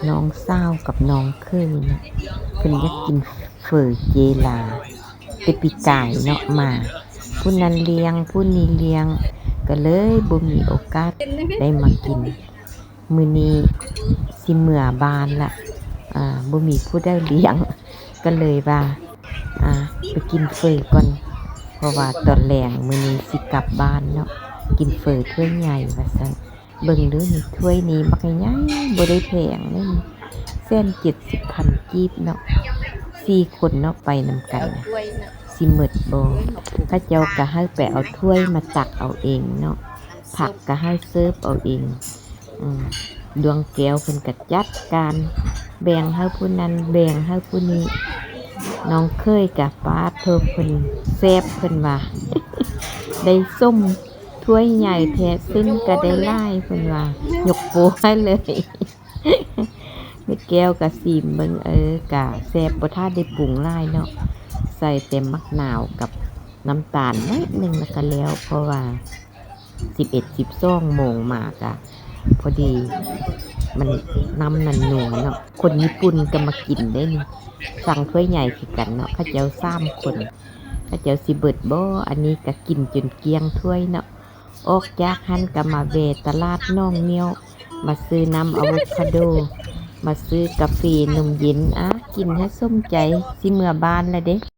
ນ້ອງສາວກັບນ້ອງເຂີຍນະ ເພິ່ນຢາກກິນເຝີເຈລາ ແຕ່ປີກາຍເນາະມາ ຜູ້ນັ້ນລ້ຽງ ຜູ້ນີ້ລ້ຽງ ກໍເລີຍບໍ່ມີໂອກາດໄດ້ມາກິນ. ມື້ນີ້ຊິເມືອບ້ານລະ ອາ ບໍ່ມີຜູ້ໃດລ້ຽງ ກໍເລີຍວ່າ ອາ ໄປກິນເຝີກ່ອນ ເພາະວ່າຕອນແລງມື້ນີ້ຊິກັບບ້ານເນາະ ກິນເຝີຖ້ວຍໃຫຍ່ວ່າຊັ້ນ. ເບິ່ງເດີ້ນີ້ ຖ້ວຍນີ້ບັກໃຫຍ່ ບໍ່ໄດ້ແພງເດ້ນີ້ ແສນເຈັດສິບພັນກີບເນາະ ສີ່ຄົນເນາະ ໄປນຳກັນນະ ຊິໝົດບໍ່? ເຂົາເຈົ້າກໍໃຫ້ໄປເອົາຖ້ວຍມາຕັກເອົາເອງເນາະ ຜັກກໍໃຫ້ເສີບເອົາເອງ ອືມ ດວງແກ້ວເພິ່ນກໍຈັດການ ແບ່ງໃຫ້ຜູ້ນັ້ນ ແບ່ງໃຫ້ຜູ້ນີ້ ນ້ອງເຂີຍກໍ ປາດໂທ້ ເພິ່ນແຊບ ເພິ່ນວ່າ ໄດ້ສົມ ຖ້ວຍໃຫຍ່ແທ້ ເສັ້ນກໍໄດ້ຫຼາຍ ເພິ່ນວ່າ ຍົກໂປ້ໃຫ້ເລີຍ. ແມ່ແກ້ວກໍຊີມເບິ່ງ ເອີ ກະແຊບ ບໍ່ທັນໄດ້ປຸງຫຼາຍເນາະ ໃສ່ແຕ່ໝາກນາວກັບນ້ຳຕານໜ້ອຍໜຶ່ງ ແລ້ວກໍແລ້ວ ເພາະວ່າສິບເອັດ ສິບສອງໂມງມາກະພໍດີ ມັນ ນ້ຳນັ້ນນົວເນາະ. ຄົນຍີ່ປຸ່ນກໍມາກິນເດ້ນີ້ ສັ່ງຖ້ວຍໃຫຍ່ຄືກັນເນາະ ເຂົາເຈົ້າສາມຄົນ ເຂົາເຈົ້າຊິເບິດບໍ່? ອັນນີ້ກໍກິນຈົນກ້ຽງຖ້ວຍເນາະ. ອອກຈາກຫັ້ນກໍມາແວ່ຕະຫຼາດໜອງງຽວ ມາຊື້ນ້ຳອາໂວຄາໂດ ມາຊື້ກາເຟ ນົມເຢັນ ອາ ກິນໃຫ້ສົມໃຈ ຊິເມືອບ້ານແລ້ວເດ້.